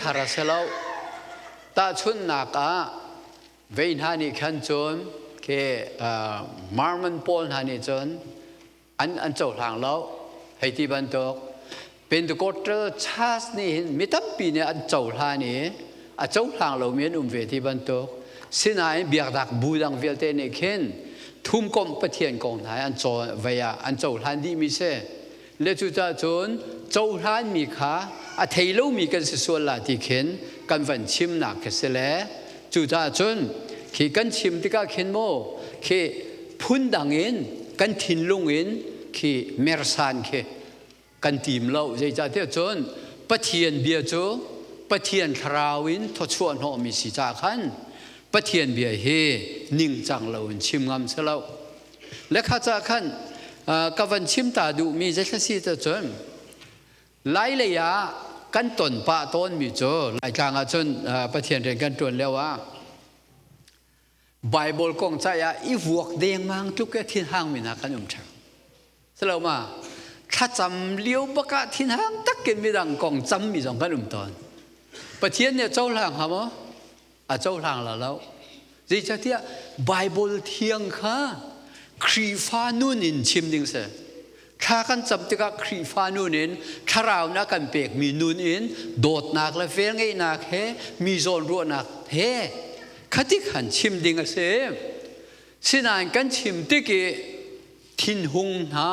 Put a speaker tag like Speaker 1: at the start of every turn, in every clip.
Speaker 1: thar a si lo. Tahchunhnak ah vei hna nih khan cun khi Mormon pawl hna nih cun an cohlang lo hei ti bantuk. Pentecostal Church nih hin mi tampi nih an cohlan i a cohlang lomi an um ve ti bantuk. Sinain biaknak bu dang vialte nih khin thumkomh Pathian kong hna an caw vei ah an cohlan dihmi si. Le cucaah cun cohlanmi kha a thei lomi kan si sual la ti khin kan van chimnak khi si le cucaah cun khi kan chim tikah khin maw khi phundang in kan thinlung in khi mersan khi kan tim lo. Zeicahtiah cun Pathian bia cu Pathian thlarau in thawchuah hnawhmi si caah khan Pathian bia hi ningcang lo in chim ngam si lo. Le kha ca khan ka van chim ta duhmi zeithla si te cun Lai lei ah kan ton pah tawnmi cu Laitlang ah cun Pathian rian kan ṭuan lio ah Bible kong caih ah i vuak dengmang tluk ke thinhang mi hna kan um ṭheo. Silo ma thlacam lio bak ah thinhang takin midang kong cam mi zong kan um tawn. Pathian nih a cohlang hnga maw? A cohlang la lo. Zeicahtiah Bible thiang kha Khrihfa nun in chim ding si. Thla kan cam tikah Khrihfa nun in thlarau na kan pekmi nun in dawtnak le velngeihnak he mi zawnruahnak he khatik han chim ding a si. Sinain kan chim tik i thinhung hna,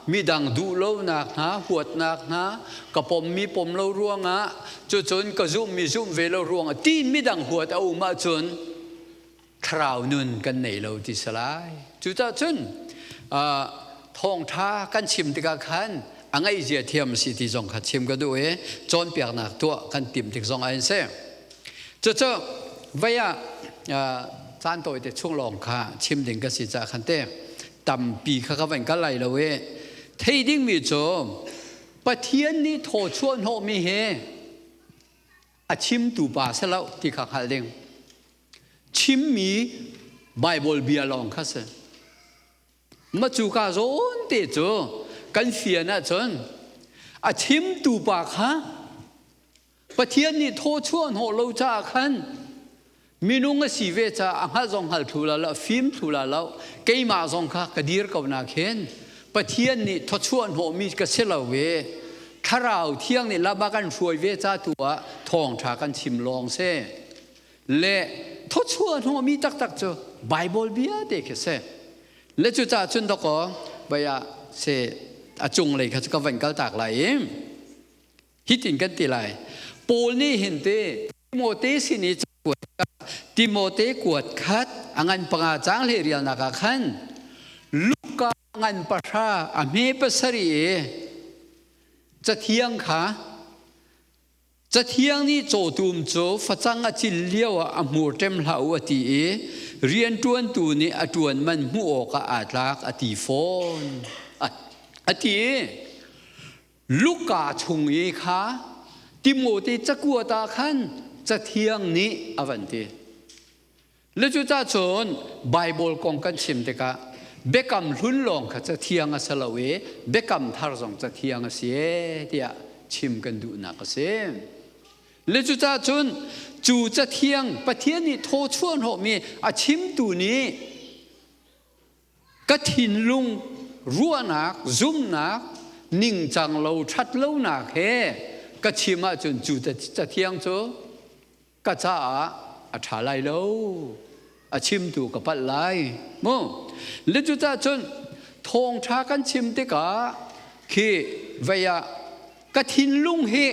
Speaker 1: midang duhlonak hna, huatnak hna, ka pommi pom lo ruangah, cucun ka zumhmi zumh ve lo ruangah tiin midang huat a um ahcun thlarau nun kan nei lo ti si lai. Cucaah cun thawngṭha kan chim tikah khan a ngaihzia thiam si ti zong kha chim ka duh i cawnpiaknak tuah kan timh tik zong ah in si. Cucu vei ah caan tawite chung lawng kha chim ding ka si caah khan te tampi kha ka van kal lai lo i thei dingmi cu Pathian nih thaw chuah hnawhmi hi a chimtu pa si lo ti kha hngalh ding. Chimmi Bible bia lawng kha si. Ma cu ka zawn te cu kan fian ahcun a chimtu pa kha Pathian nih thawchuah hnawh lo caah khan minung a si ve caah a hngalh zong hngal thlu la lo, fim thlu la lo. Keimah zong kha ka dir ko na khin Pathian nih thawchuah hnawhmi ka si lo i thlarau thiang nih lam a kan hruai ve ca tu ah thawngṭha kan chim lawng si le thawchuah hnawhmi taktak cu Bible bia te khi si. Le cucaah cun dakaw baya se a cunglei kha cu ka van kal tak lai i hitin kan ti lai. Paul nih hin te Timote sin i kuat Timote kuat khat a ngan panga cang hle rialnak ah khan Luka ngan pahra a hme pasarih i cathiang kha cathiang nih cawtum cu facang a cil lio ah a hmur ṭem hlah u a ti i rianṭuantu nih a ṭuan man hmuh awkah aa tlak a ti fawn a ti. Luka chung i kha Timote cakuat ah khan Cathiang nih a van ti. Le cucah cun Bible kong kan chim tikah biakam hlun lawng kha Cathiang a si lo i biakam thar zong Cathiang a si e tiah chim kan duhnak a si. Le cucah cun cu Cathiang Pathian nih thaw chuah hnawhmi a chimtu nih ka thinlung ruahnak zumhnak ningcang lo ṭhat lonak he ka chim ahcun cu cathiang cu ka caah a ṭha lai lo, a chimtu ka palh lai mu. Le cucaah cun thawngṭha kan chim tikah khi vei ah ka thinlung hi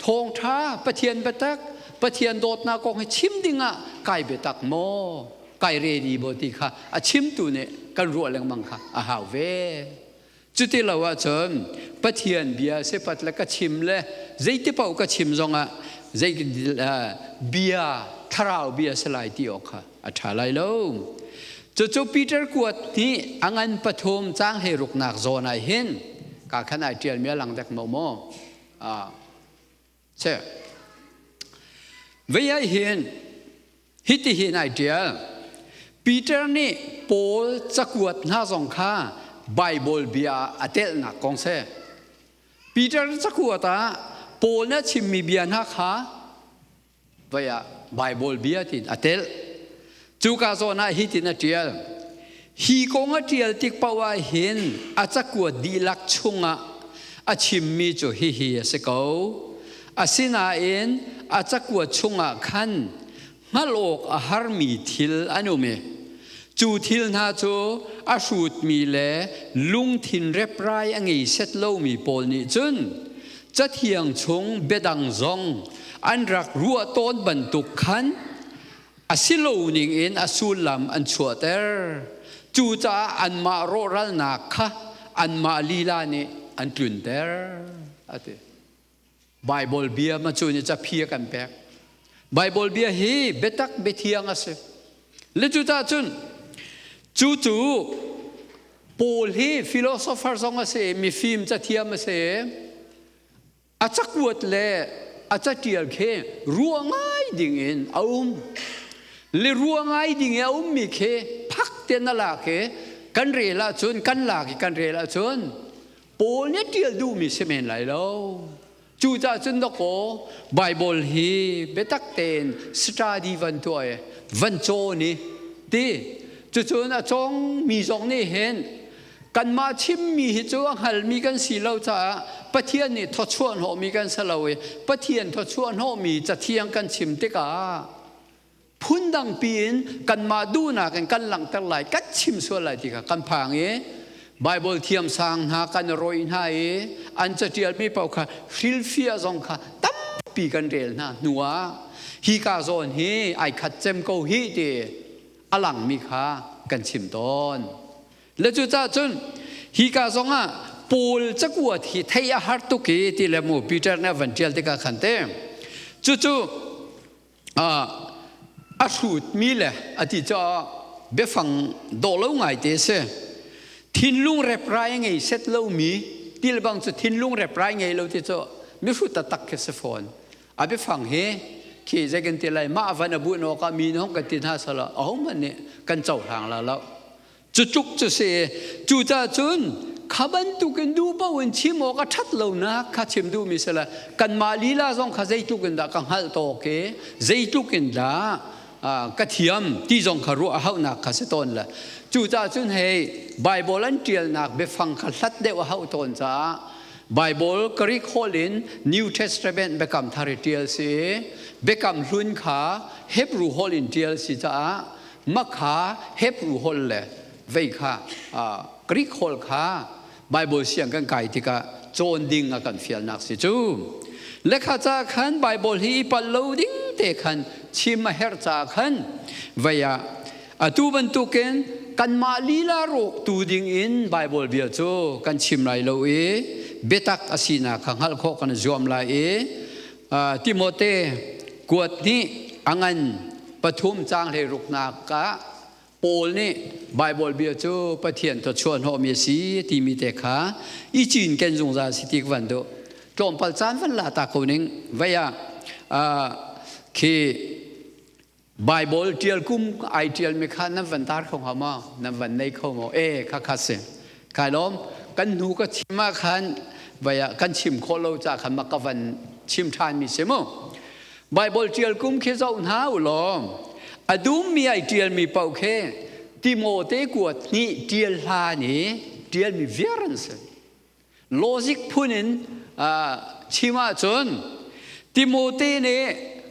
Speaker 1: thawngṭha Pathian biatak, Pathian dawtnak kong hi chim dingah kai biatak maw, kai ready maw ti kha a chimtu nih kan ruah lengmang kha a hau ve. Cuti lo ahcun Pathian bia sepat le ka chim le zeiti paoh ka chim zongah zei bia thlarau bia si lai ti awk kha a ṭha lai lo. Cucu Peter kuat nih a ngan pathum caang he ruknak zawn ah hin ka khan ai ṭialmi a lang dek maw maw? Che. Vei ai hin hiti hin ai ṭial. Peter nih Paul cakuat hna zong kha Bible bia a telhnak kong si. Peter cakuat ah Paul nih a chimmi bia hna kha Vai ah Bible bia tiin a telh. Cuka zawn ah hitin a ṭial. Hi kong a ṭial tik paoh ah hin a cakuat dihlak chungah a chimmi cu hihi a si ko. Asinain a cakuat chungah khan hngalh awk a harmi thil an um i cu thil hna cu a hrutmi le lungthin reprai a ngei set lomi pawl nih cun Cathiang chung biadang zong an rak ruah tawn bantuk khan a si lo ning in a sullam an chuahter. Cucaah anmah rawhralnak kha anmah lila nih an tlunter, a ti. Baibal bia ma cu nih caphi a kan pek. Baibal bia hi biatak biathiang a si. Le cucaah cun cu cu Paul hi philosopher zong a si, mifim cathiam a si. A cakuat le a catial khi ruah ngai ding in a um. Le ruah ngai ding i a ummi khi phak te na lak i kan rel ahcun, kan lak i kan rel ahcun Paul nih ṭial duhmi si men lai lo. Cucaah cun dawkaw Baibal hi biatak tein study van tuah i van cawn i ti. Cucun a cawngmi zong nih hin kanmah chimmi hi cu a hngalmi kan si lo caah Pathian nih thawchuah hnawhmi kan si lo i Pathian thawchuah hnawhmi cathiang kan chim tikah phundang piin kanmah duhnak in kan langhter lai, kan chim sual lai ti kha kan phang i Bible thiamsang hna kan rawih hna i an catialmi paoh kha hrilhfiah zong kha tampi kan rel hna hnuah hi ka zawn hi ai khat cem ko hi ti a langmi kha kan chim tawn. Le cucaah cun hi ka zongah Paul cakuat hi thei a har tuk i ti le mu Peter nih a van ṭial tikah khan te cucu a hrutmi le a ti caah biafang dawh lo ngaite a si. Thinlung reprai a ngei set lomi til bang cu thinlung reprai ngei lo ti cu mihrut taktak khi si fawn. A biafang hi khi zei kan ti lai mah van a buh nawk ah mi hong kan ti hna sala ahohmanh nih kan cohlang la lo. Cu tluk cu si. Cucaah cun kha bantukin duh paoh in chim awk a ṭhat lonak kha chim duhmi si le kanmah lila zong kha zeitluk in dah ka hngalh tawk i zeitluk in dah ka thiam ti zong kha ruah a hauhnak kha si tawn le cucaah cun hei Baibal an ṭialnak biafang kha hlat deuh a hauh tawn caah Baibal Greek holh in New Testament Biakam Thar i ṭial si i Biakam Hlun kha Hebrew holh in ṭial si caah Makha Hebrew holh le vei kha Greek holh kha Bible siang kan kai tikah cawn ding a kan fialnak si cu. Lekha ca khan Bible hi i palh lo ding te khan chim a herh ca khan vei ah atu bantukin kanmah lila rawk tu ding in Bible bia cu kan chim lai lo i biatak a sinak kha hngalh khawh kan zuam lai i Timote kuat nih a ngan pathum caang hleiruknak ah Paul nih Baibal bia cu Pathian thawchuah hnawhmi a si timi te kha i cinken zungzal si ti ka van duh. Tlawmpal caan van la ta ko ning vei ah khi Baibal ṭial kum ai ṭialmi kha nan van tar kho hnga maw? Nan van nei kho maw? E kha kha si. Kai lawm kan hnu ka chim ah khan vai ah kan chim khawh lo ca khan ma ka van chim ṭhanmi si mu. Baibal ṭial kum khi zoh hna u law a dummi ai ṭialmi paoh khi Timote kuat hnih ṭial hlan i ṭialmi viar an si. Logic phun in chim ahcun Timote nih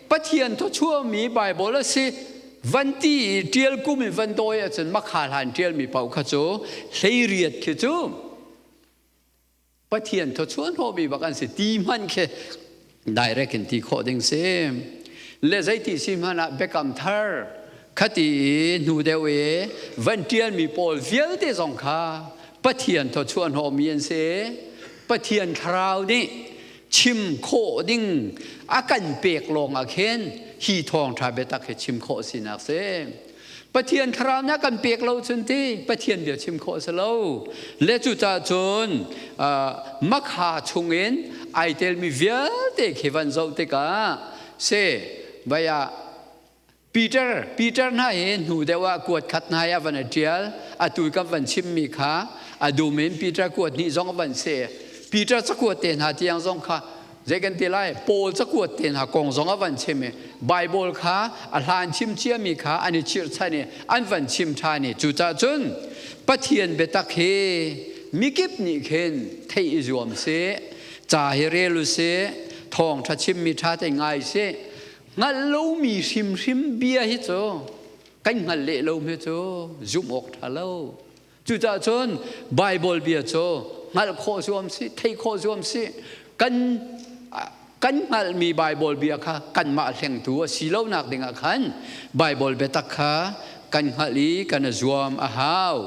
Speaker 1: Pathian thawchuahmi Baibal a si van ti i ṭial kum in van dawi ahcun makha hlan ṭialmi paoh kha cu 18 khi cu Pathian thawchuah hnawhmi bak an si ti hmanh khi direct in ti khawh ding si. Le zeiti si hmanh ah Biakam Thar khati i hnu deuh i van ṭialmi pawl vialte zong kha Pathian thawchuah hnawhmi an si. Pathian thlarau nih chim khawh ding a kan pek lawng ah khin hi thawngṭha biatak hi chim khawh sinak si. Pathian thlarau nih a kan pek lo cun ti Pathian bia chim khawh si lo. Le cucaah cun makha chungin ai telmi vialte khi van zoh tikah si vai ah Peter Peter hna hi hnu deuh ah kuat khat hna hi a van i ṭial. Atu kan van chimmi kha a dum in Peter kuat hnih zong a van si. Peter cakuat te hna tiang zong kha. Zei kan ti lai? Paul cakuat te hna kong zong a van chim i Bible kha a hlan chim ciami kha an i chirhchan i an van chim ṭhan i cucaah cun Pathian biatak hi mikip nih khin theih i zuam sih, ca hi rel u sih, thawngṭha chimmi ṭha te ngai sih. Hngalh lomi hrimhrim bia hi cu kan hngalh leh lo hi cu zumh awk ṭha lo. Cucaah cun Baibal bia cu hngalh khawh zuam si, theih khawh zuam si. Kan kan hngalhmi Baibal bia kha kanmah hlengtu a si lonak dingah khan Baibal biatak kha kan hngalh i kan i zuam a hau.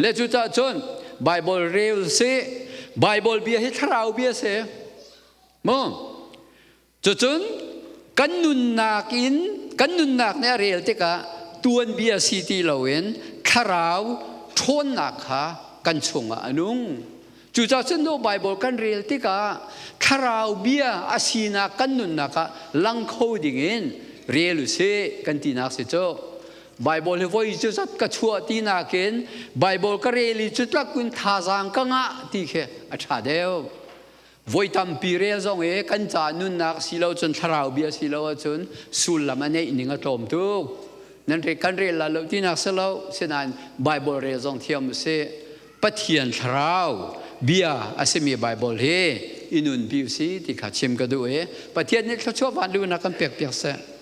Speaker 1: Le cucaah cun Baibal rel si, Baibal bia hi thlarau bia si. Mu? Cucun kan nunnak in kan nunnak nih a rel tikah tuanbia si ti loin thlarau ṭhawnnak kha kan chungah a nung. Cucaah cun no Baibal kan rel tikah thlarau bia a sinak kan nunnak ah lang kho dingin rel u sih kan tinak si cu. Baibal hi voi cu zat ka chuah ti nakin Baibal ka rel i cu tlak in thazaang ka ngah ti khi a ṭha deuh. Voi tampi rel zong i kan ca nunnak si lo cun thlarau bia si lo ahcun sullam a neih ning a tlawm tuk. Nan re kan rel la lo tinak si lo, sinain Bible rel zong thiam u sih. Pathian thlarau bia a simi Bible hi i nunpi u si ti kha chim ka duh i Pathian nih thluachuah van lunak kan pek piak seh.